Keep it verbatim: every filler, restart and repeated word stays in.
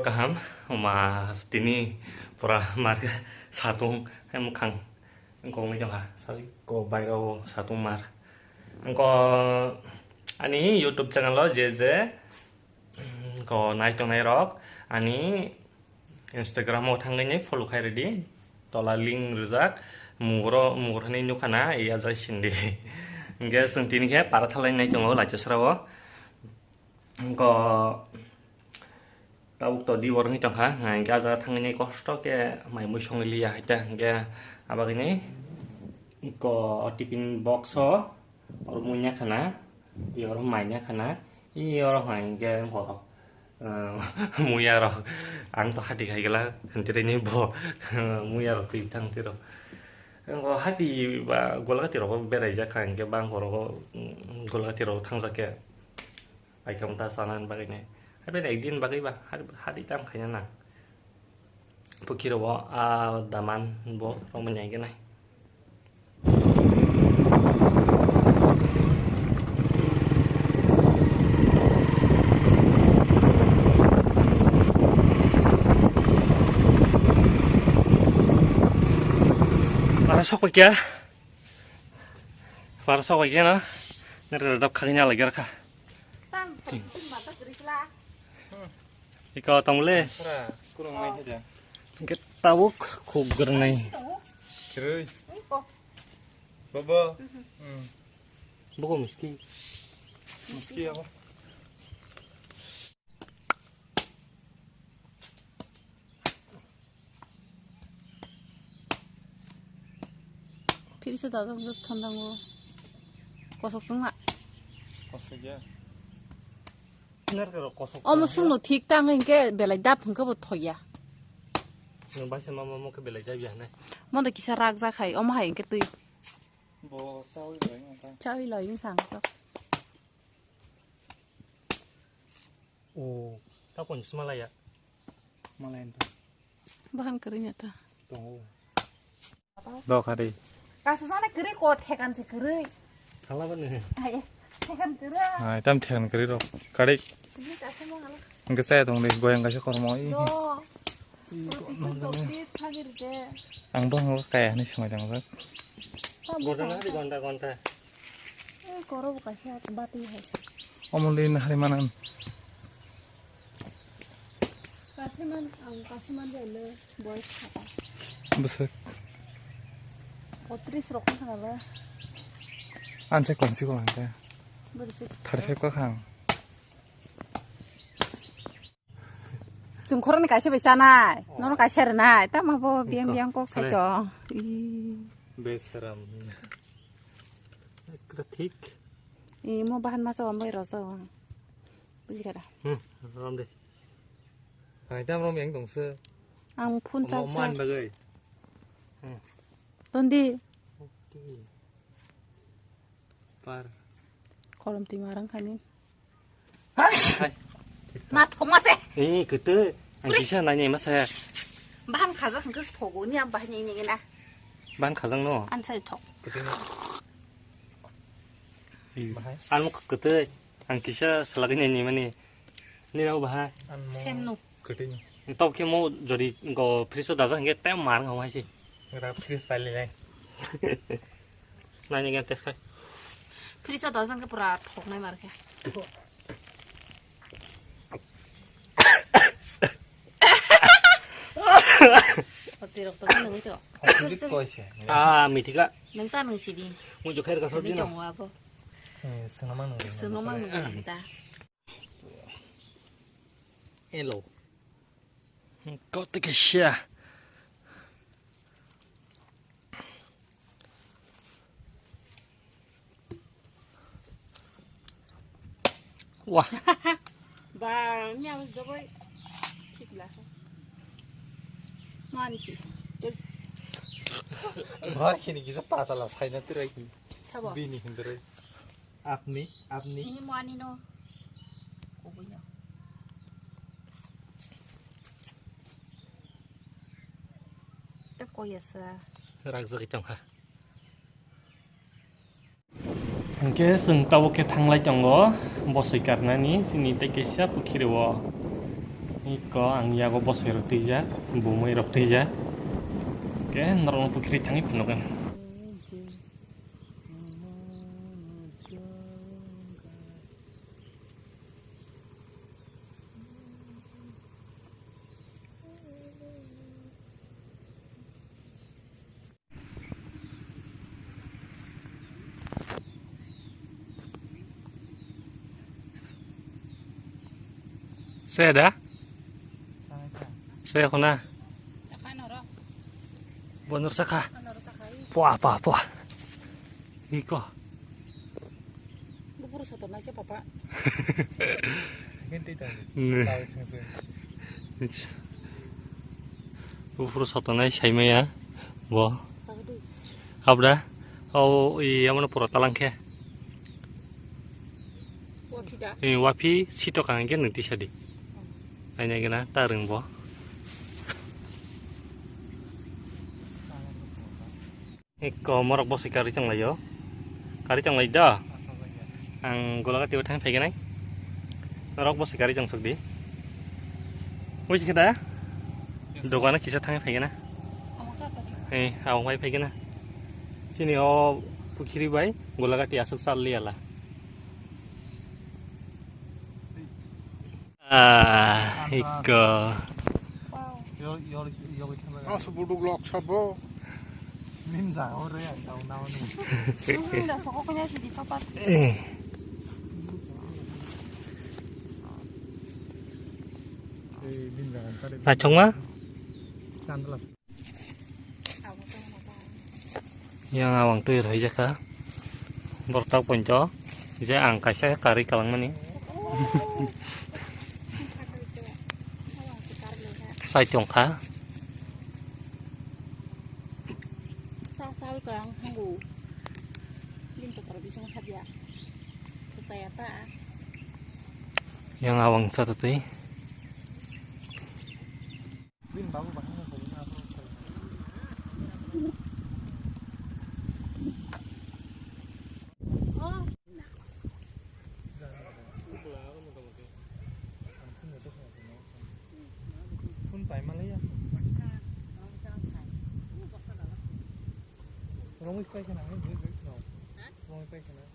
Kaham, ma tini pura mar satung hai mukhang kongwi tongkha, sari ko bairo satung mar. Ko ani YouTube channel o je je ko nai tongnai rok ani Instagram o thangwi follow khai rwdi, tola link rijak, mugro mugrani nukhana ya jai sindi. Hingke chwng tini khe para thalai nai tongo lacho srao. Ko tabuk to di borok ni tongkha, hingke ah jaga thangwi kosto khe mai mui songwi liya hai ta, hingke abagini ko tiffin box o oro mui ya khana, oro mai ya khana, oro hai hingke ko muya rok ang to hati khai gela, hingke tini bo muya rok twi thang tiro. Hati ba golagati rok berai jak kha, hingke bang horo golagati rok thang jak khe. Ai khe ta sana bagwi nai. Hai bai ek din bagwi ba hari tam khaina na. Pukiro bo a daman bo romani ai nai. Para sok kya? Para sok kya na? Nere dap khagnya lagi rakha. Tam, tam, tam, tam, tam, tam, tam. Iko tongmole. Sara, kurang mai saja. Hingke tabuk khuk gernai. Kerui. Baba. Hmm. Buko miski. Miski apa? Phirisa dajak jak thandango. Kosok sungma. Kosok ya. Omo sungno thik tang hingke belai dap hingke bo thoya. Nwng bai se mama mo khe belai dap ya hinai. Mondo kisa rak jak hai, omo hai hingke twi. Bo chawi lai wngkha. Chawi lai wngkha ang to. O, ta kon sima laya. Malai ento. Bahan kering ya ta. Tongo. Dok hari. Kasu sana kiri ko thekan se kiri. Salah bani. Ai, thekan kiri. Ai, tam thekan kiri rok. Kari. Kiri kasu mo ngalo. Engke saya tong deh, goyang kasu kormo i. Do. Roti sun topi thagir de. Ang bo ang kaya ni semai dang sak. Tam Gordon hari gonta gonta. Eh, koro bo kaisa bati hai. Omol din hari manan. Kasiman, ang kasiman de le boy khata. Besek. Otris rok khana le. Anse konsi ko anse. Bersik. Thar se ko khang. Chwng khoroknwi kaisa bai chanai, nono kaisa rwnai, tamo bo biyang biyang kok sai tong. Ih. Besaram. Ekra thik. Ih, mo bahan masa wambai rojak ang. Buji kha da? Hmm, rom de. Ai, tam rom yang tong se. Ang phone charge. Man bagwi. Hmm. Tondi. Par. Kolom twi marang khani. Hai. Ma thok ma se. Eh, kete. Ang kisa nai nai ma se. Bahan khajak hwnkhe thogo ni, ang bahai nai nai na. Bahan khajak no. An sai thok. Kete no. Eh, bahai. Ang kete. Ang kisa salagwi nai nai mani. Ni rao bahai. Sem no. Kete ni. Tok khe mo jodi go fridge o dajak hwnkhe tei mar ngau hai se. Gra fridge pali lai. Nai ni gan test khai. Fridge o dajak hwnkhe pura thok nai mar khe. Oti rok to nang to. Complete to se. Ah, mithika. Nang ta nang sidi. Mo jo khair ka sabji na. Tongo abo. Eh, swnamang nang. Swnamang nang ta. Hello. Kau tu ke sia. Wah. Ba, ni ang jobai. Thik la. Man si. Ba, kini kisa pata la saina tirai ki. Thabo. Bini hindrai. Apni, apni. Ini mo ani no. Kubunya. Te koyasa. Ragzagwi tongkha. Hingke chwng tabuk khe thanglai tongo, bosoi karnani, chini tei kaisa pukhiri o. Ni Ko ang yago bosoi rok twijak, bumui rok twijak. Ke norok no pukhiri thangwi phunukgwn. Saya dah? Saya kena. Bonor saka. Puah, puah, puah. Iko. Bufuru sotonai se papa. Ginti tang. Ne. Tahu tang se. Bufuru sotonai saimaya. Bo. Abda. Au i amano pura talang khe. Wapi da. I wapi sito kang gen nang tisa di. Aina gena ta rwng bo. Ekko morok bosoi kari chonglai o. Kari chonglai da. Ang Golagati o thang phaigenai. Norok bosoi kari chongsok di. Oi sikhe da. Dogana kisa thang phaigena. Eh, awang bai phaigena. Sini o pukhiri bai Golagati aswk sal liya la. Ah, ikko. Yo, yo, yo, yo, yo. Asu buduk lok sabo. Ninja ore ang tau naoni. Ninja soko kanya sidi papat. Eh. Eh, ninja kan kare. Nachongma? Chandala. Yang awang twi rwhai jakha. Borok tak poncho. Je ang kaisa khe karwi kalangmani. Sai tongkha. Yang awang cha twi. Phone paima laiya. Romwi paikha na, romwi paikha na.